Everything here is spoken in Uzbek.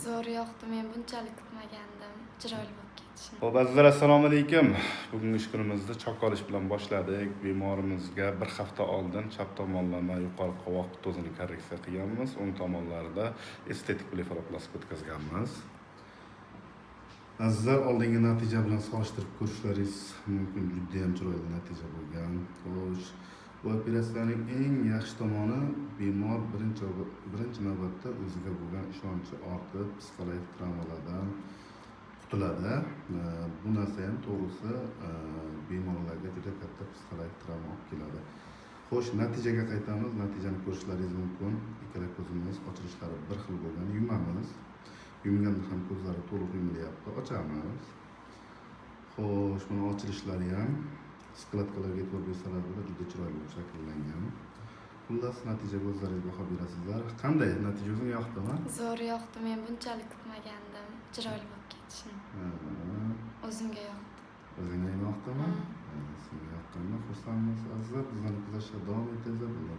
Zo'r yoqdi, men bunchalik kutmagandim chiroyli bo'lib ketishini. Xo'p, azizlar, assalomu alaykum. Bugungi ish kunimizni chok olish bilan boshladik. Bemorimizga bir hafta oldin chap tomonlama yuqori qovoq ptozini korreksiya qilganmiz. O'ng tomonlarida estetik blefaroplastika o'tkazganmiz. Azizlar, oldingi natija bilan solishtirib ko'rishlaringiz mumkin, juda ham chiroyli natija bo'lgan. Xo'sh, bu operatsiyaning eng yaxshi tomoni, bemor birinchi navbatda o'ziga bo'lgan ishonchi ortib, psixologik travmalardan qutuladi. Bu narsa ham, to'g'risi, bemorlarga juda katta psixologik travma olib keladi. Xo'sh, natijaga qaytamiz. Natijani ko'rishlaringiz mumkin. Ikkala ko'zimiz ochilishlari bir xil bo'lgan. Yumamiz. Yumganda ham ko'zlari to'liq yumilyapti. Ochamiz. Xo'sh, mana ochilishlari ham, складка larga e'tibor bersalar bo'ladi, juda chiroyli bo'lib shakllangan. Xullas, natijaga o'zlaringiz baho berasizlar. Qanday? Natija o'zingga yoqdimi? Zo'r yoqdi, men bunchalik kutmagandim chiroyli bo'lib ketishini. O'zimga yoqdi. O'zingga ham yoqdimi? Mm. Ha, senga yoqqanidan xursandmiz. Azizlar, bizlarni kuzatishda davom etingizlar.